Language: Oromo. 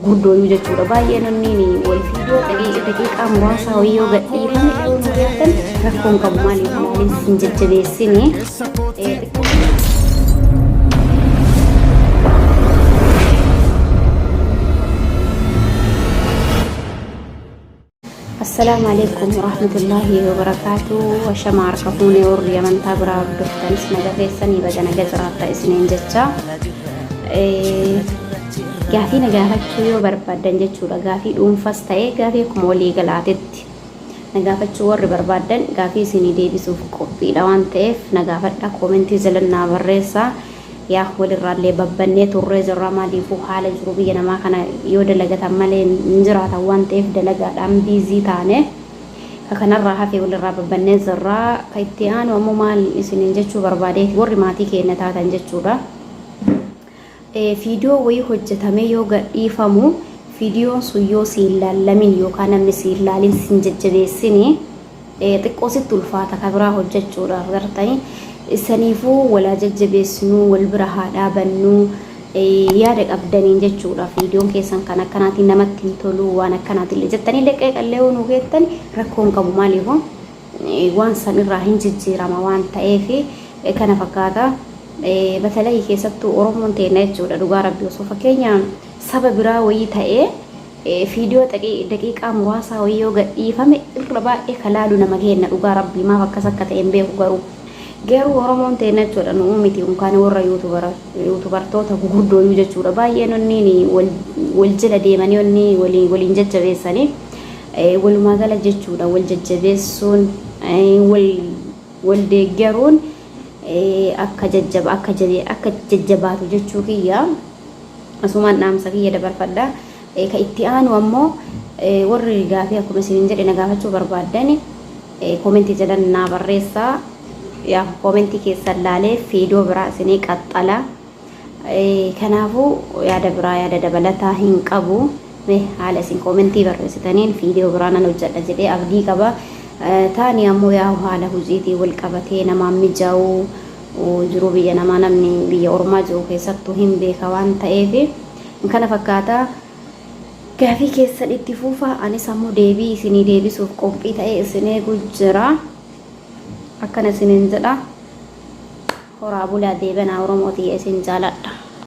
Gurguddooyuu jechuudha. Baay'een onniin wal viidiyoo daqiiqaa muraasa wayii yoo gadhiifame yoo nu beektan rakkoon qabu maaliif ilaalin sin jajjabeessini. Assalaamu alaikum warahmatullaahi wabarakaatu. Ashama harka fuunee warri amantaa biraa hordoftanis naga keessanii baga naga jiraatta isiniin jecha. Gaafii na gaafachuu yoo barbaaddan jechuudha. Gaafii dhuunfas ta'ee gaafii akkuma walii galaatetti na gaafachuu warri barbaaddan gaafii isinii deebisuuf qophiidha waan ta'eef na gaafadha. Koomentii jala naa barreessaa. Yaa walirraallee babbannee turree jirra maaliifuu haala jiru biyya namaa kana yoo dalagatan malee hin jiraatan waan ta'eef dalagaadhaan biizii taane ka kanarraa hafe walirraa babbannee jirra. Ka itti aanu ammoo maal isiniin jechuu barbaadeeti warri maatii keenya taatan jechuudha. Fiidiyoo wayii hojjetamee yoo gadhiifamu fiidiyoon sun yoo siin laallamin yookaan namni siin laalin siin jajjabeessini xiqqoo sitti ulfaata ka biraa hojjechuudhaaf gartanii saniifuu walaa jajjabeessinuu wal bira haa dhaabannuu yaada qabdaniin jechuudha. Fiidiyoon keessan kan akkanaatiin namatti hin tolu waan akkanaatillee jettanii qeeqallee yoo nuu keettan rakkoo hin qabu maaliifuu waan san irraa hin jijjiirama waan ta'eef kana fakkaata. Batalahii keessattuu Oromoon teenna jechuudha dhugaa rabbi osoo fakkeenya saba biraa wayii ta'ee Fiidiyoo daqiiqaa muraasaa wayii yoo gadhiifame irra baay'ee ka laalu nama keenna dhugaa rabbii maaf akkas akka ta'e hin beeku garuu. Garuu Oromoon teenna jechuudha nu'uu miti unkaan warra yuutubartoota gugurdooyuu jechuudha baay'een onniin wal jala deemanii onnii waliin jajjabeessanii walumaa gala jechuudha wal jajjabeessuun wal deeggaruun akka jajjaba akka akka jajjabaatu jechuu kiyya asumaan dhaamsa kiyya dabarfadha. Ka itti aanu ammoo warri gaafii akkuma isiniin jedhe na gaafachuu barbaaddani koomentii jalan naa barreessaa. Yaa koomentii keessan laalee fiidoo biraa isinii qaxxala. Kanaafuu yaada biraa yaada dabalataa hin qabu. Mee haala isin koomentii barreessitaniin fiidiyoo biraa nan hojjedha jedhee abdii qaba. Taani ammoo yaa haala hojiitiin wal qabatee namaan mijaa'uu jiruu biyya namaa namni biyya ormaa jiru keessattuu hin beeka waan ta'eef. Kana fakkaata. Gaafii keessan itti fuufaa anis ammoo deebii isinii deebisuuf qophii ta'ee isin eegu jira. Akkana isiniin jedha. Horaa bulaa deebanaa Oromoo tiyya isin jaaladha.